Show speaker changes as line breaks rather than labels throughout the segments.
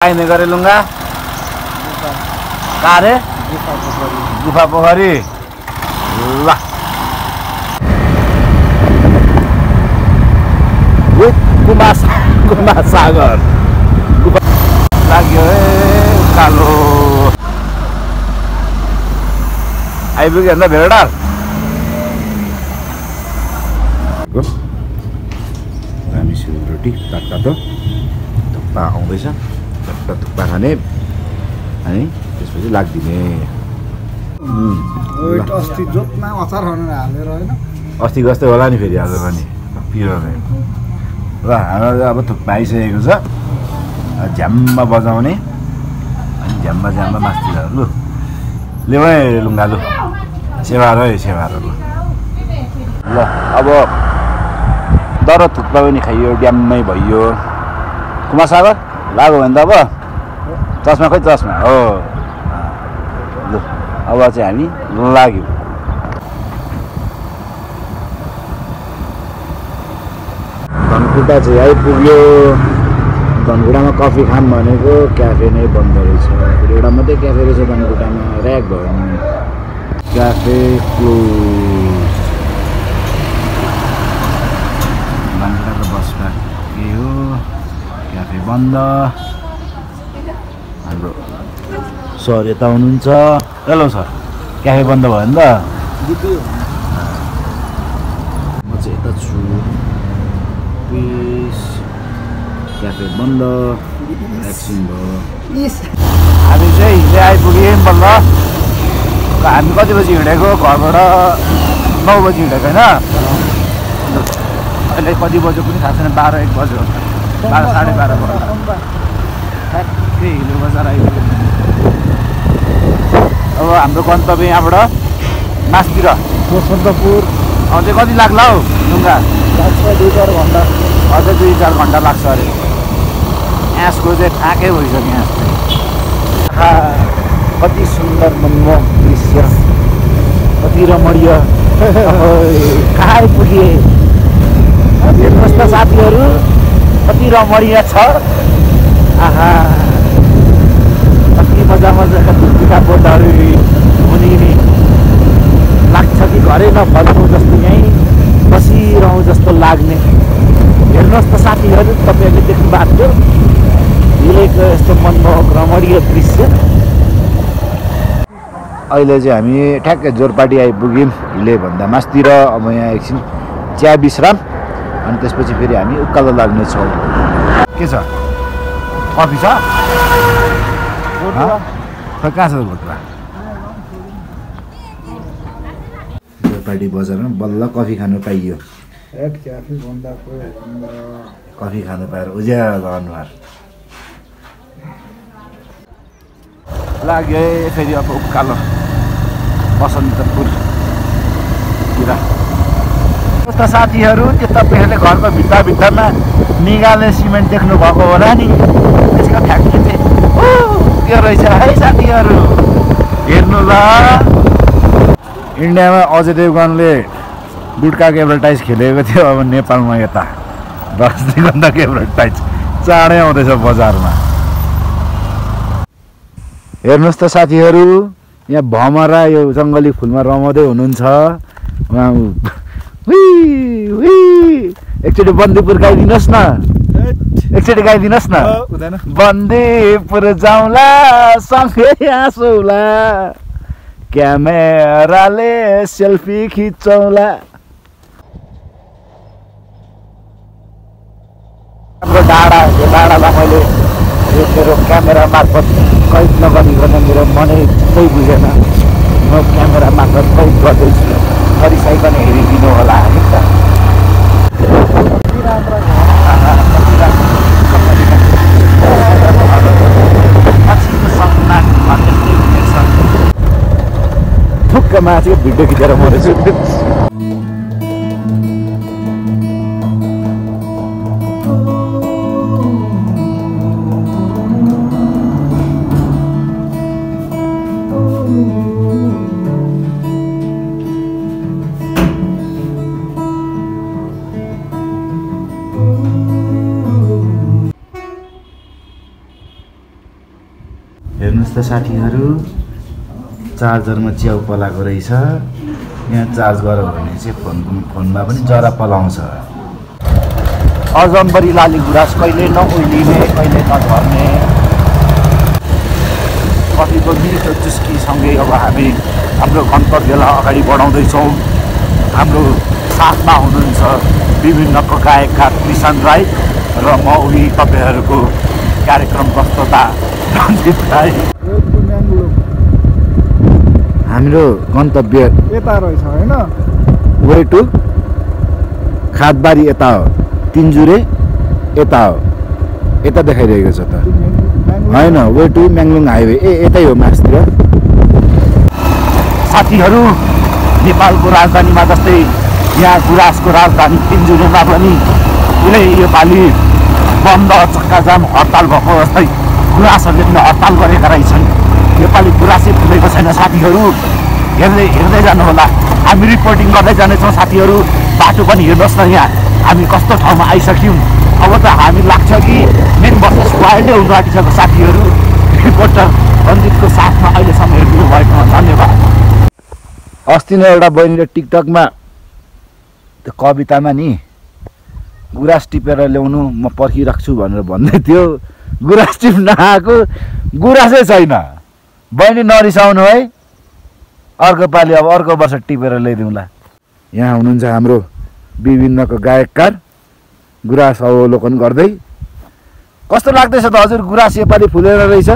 आइने गरे लुङ्गा कारे गुफा पोखरी ल गुफा सागर गुफा लाग्यो कालो आइपुग्यो अन्त भेडार रामेश्वर रोटी तातो थुक्पा आउँदैछ थुक्पा खाने अनि त्यसपछि लाग्दिने
अस्ति जोतमा अचार हालेर होइन
अस्ति जस्तै होला नि फेरि आज पनि पिरोले र हाम्रो अब थुक्पा आइसकेको छ झ्याम्मा बजाउने अनि झ्याम्मा मास्तिर लु ल्याउ है लुङ्गा लु सेवार है सेवार लु ल अब दर थुक्पा पनि खाइयो ड्याम्मै भइयो कुमारसागर लाग्यो भने त अब चस्मा खोइ चस्मा हो लु अब चाहिँ हामी लाग्यौँ धनकुटा चाहिँ आइपुग्यो धनकुटामा कफी खाम भनेको क्याफे नै बन्द रहेछ एउटा मात्रै क्याफे रहेछ धनकुटामा ऱ्याक भयो क्याफे क्लोज धनकुटाको बसमा के हो क्याफे बन्द हाम्रो सर यता हुनुहुन्छ हेलो सर क्याफे बन्द भयो नि त म चाहिँ यता छु क्याफे बन्द एकछिन भयो हामी चाहिँ हिँड्दै आइपुग्यौँ बल्ल हामी कति बजी हिँडेको घरबाट 9 बजी हिँडेको होइन अहिले कति बज्यो पनि थाहा छैन 12-1 बज्यो 12-12:30 भयो ठ्याक्कै हिलो बजार आइपुग्यो अब हाम्रो गन्तव्य यहाँबाट मासतिर
सन्दकपुर
अझै कति लाग्ला हौ ढुङ्गा
लाग्छ 2-4 घन्टा
अझै 2-4 घन्टा लाग्छ अरे यहाँ चाहिँ थाकै भइसक्यो यहाँ कति सुन्दर मनमोहक दृश्य कति रमणीय कहाँ आइपुगे हेर्नुहोस् त साथीहरू कति रमणीय छ आहा कति मजाका दुःखका बोटहरू हुने लाग्छ कि घरै नफर्कौँ जस्तो यहीँ बसिरहँ जस्तो लाग्ने हेर्नुहोस् त साथीहरू तपाईँहरूले देख्नु भएको थियो हिलेको यस्तो मनमोहक रमणीय दृश्य अहिले चाहिँ हामी ठ्याक्कै जोरपाटी आइपुग्यौँ हिलेभन्दा मास्तिर अब यहाँ एकछिन चिया विश्राम अनि त्यसपछि फेरि हामी उकालो लाग्नेछौँ के छ कफी छ खै कहाँ छ भोटवा जोरपाटी बजारमा बल्ल कफी खानु पाइयो कफी खानु पाएर उज्यालो अनुहार लाग्यो फेरि अब उकालो बसन्तपुरतिर कस्ता साथीहरू त्यो तपाईँहरूले घरको भित्तामा निगाले सिमेन्ट देख्नु भएको होला नि त्यसको फ्याक्ट्री चाहिँ त्यो रहेछ है साथीहरू हेर्नु ल इन्डियामा अजय देवगनले गुटकाको एडभर्टाइज खेलेको थियो अब नेपालमा यता रजनीगन्धाको एडभर्टाइज चाँडै आउँदैछ बजारमा हेर्नुहोस् त साथीहरू यहाँ भमरा यो जङ्गली फुलमा रमाउँदै हुनुहुन्छ उहाँ एकचोटि बन्दीपुर गाइदिनुहोस् न एकचोटि गाइदिनुहोस् न बन्दीपुर जाउँला सँगै हाँसौला क्यामेराले सेल्फी खिचौला हाम्रो डाँडालाई मैले यो मेरो क्यामेरा मार्फत कैद नगरिकन मेरो मनै कोही बुझेन म क्यामेरा मार्फत कैद गर्दैछु गरिसाइकन हेरिदिनु होला है त ठुक्कमा चाहिँ भिडियो खिचेर मरेछु हेर्नुहोस् त साथीहरू, चार्जरमा च्याउ पलाएको रहेछ। यहाँ चार्ज गऱ्यो भने चाहिँ फोनमा पनि जरा पलाउँछ। अजम्बरी लाली गुराँस कहिले नउलिने, कहिले नझर्ने, कतिको मिठो चुस्कीसँगै अब हामी हाम्रो गन्तव्यलाई अगाडि बढाउँदैछौँ। हाम्रो साथमा हुनुहुन्छ विभिन्नको गायककार कृष्ण राई र म उही तपाईँहरूको कार्यक्रम प्रस्तोता रञ्जित राई। हाम्रो गन्तव्य
यता रहेछ होइन?
वे टु खादबारी यता हो, तिनजुरे यता हो, यता देखाइरहेको छ त होइन? वे टु म्याङलुङ हाइवे यतै हो मासतिर। साथीहरू, नेपालको राजधानीमा जस्तै यहाँ गुराँसको राजधानी तिनजुरेमा पनि कुनै योपालि बन्द चक्काजाम हडताल भएको जस्तै गुराँसहरूले पनि हडताल गरेका रहेछन्। योपालि गुराँसै फुलेको छैन साथीहरू, हेर्दै जानुहोला। हामी रिपोर्टिङ गर्दै जानेछौँ साथीहरू। बाटो पनि हेर्नुहोस् न, यहाँ हामी कस्तो ठाउँमा आइसक्यौँ। अब त हामी लाग्छ कि मेन बसेस वाइल्डै हुनु आँटिसक्यो साथीहरू। रिपोर्टर रञ्जितको साथमा अहिलेसम्म हेरिदिनु भएकोमा धन्यवाद। अस्ति नै एउटा बहिनीले टिकटकमा त्यो कवितामा नि गुराँस टिपेर ल्याउनु म पर्खिराख्छु भनेर भन्दै थियो। गुराँस टिप्न आएको गुराँसै छैन। बहिनी नरिसाउनु है, अर्को पालि अब अर्को वर्ष टिपेर ल्याइदिउँला। यहाँ हुनुहुन्छ हाम्रो विभिन्नको गायककार, गुराँस अवलोकन गर्दै। कस्तो लाग्दैछ त हजुर गुराँस योपालि फुलेर रहेछ?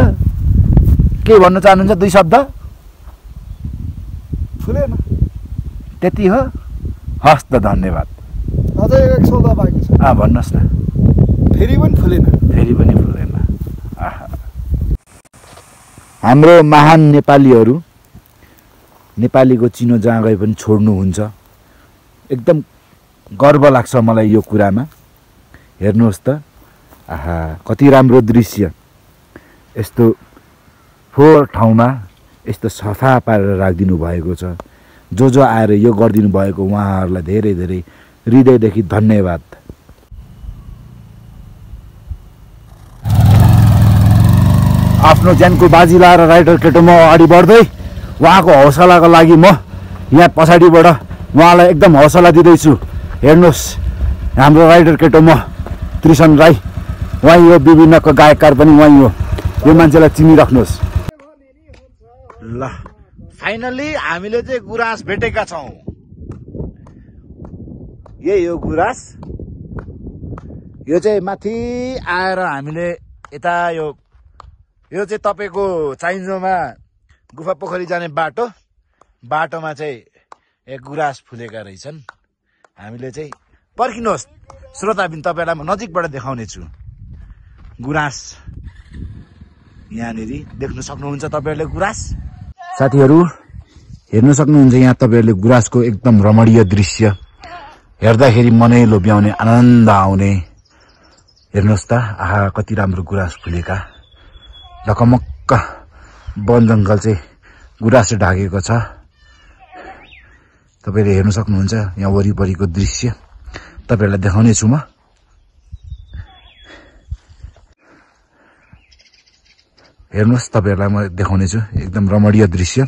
के भन्न चाहनुहुन्छ? 2 शब्द?
फुलेन,
त्यति हो? हस् त, धन्यवाद।
अझै एक सौदा बाँकी छ।
भन्नुहोस् न।
फेरि पनि फुलेन।
फेरि पनि फुलेन। हाम्रो महान नेपालीहरू, नेपालीको चिनो जहाँ गए पनि छोड्नुहुन्छ। एकदम गर्व लाग्छ मलाई यो कुरामा। हेर्नुहोस् त, कति राम्रो दृश्य। यस्तो फोहोर ठाउँमा यस्तो सफा पारेर राखिदिनु भएको छ। जो आएर यो गरिदिनु भएको उहाँहरूलाई धेरै धेरै हृदयदेखि धन्यवाद। आफ्नो ज्यानको बाजी लाएर राइडर केटो म अगाडि बढ्दै उहाँको हौसलाको लागि म यहाँ पछाडिबाट उहाँलाई एकदम हौसला दिँदैछु। हेर्नुहोस्, हाम्रो राइडर केटो म कृष्ण राई, उहाँ यो विभिन्नको गायककार पनि उहाँ हो। यो मान्छेलाई चिनिराख्नुहोस्। ल, फाइनल्ली हामीले चाहिँ गुराँस भेटेका छौँ। यही हो गुराँस। यो चाहिँ माथि आएर हामीले यता यो चाहिँ तपाईँको चाइन्जोमा गुफा पोखरी जाने बाटोमा चाहिँ एक गुराँस फुलेका रहेछन्। हामीले चाहिँ पर्खिनुहोस् श्रोताबिन, तपाईँलाई म नजिकबाट देखाउने छु। गुराँस यहाँनिर देख्न सक्नुहुन्छ तपाईँहरूले गुराँस। साथीहरू, हेर्न सक्नुहुन्छ यहाँ तपाईँहरूले गुराँसको एकदम रमणीय दृश्य। हेर्दाखेरि मनै लोभ्याउने, आनन्द आउने। हेर्नुहोस् त, कति राम्रो गुराँस फुलेका। ढकमक्क वन जङ्गल चाहिँ गुराँसले ढाकेको छ। तपाईँले हेर्न सक्नुहुन्छ यहाँ वरिपरिको दृश्य। तपाईँहरूलाई देखाउने छु म। हेर्नुहोस्, तपाईँहरूलाई म देखाउने छु एकदम रमणीय दृश्य।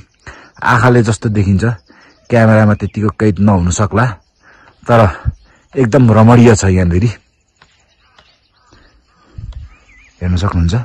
आँखाले जस्तो देखिन्छ, क्यामेरामा त्यतिको कैद नहुन सक्ला, तर एकदम रमणीय छ यहाँनिर। हेर्न सक्नुहुन्छ।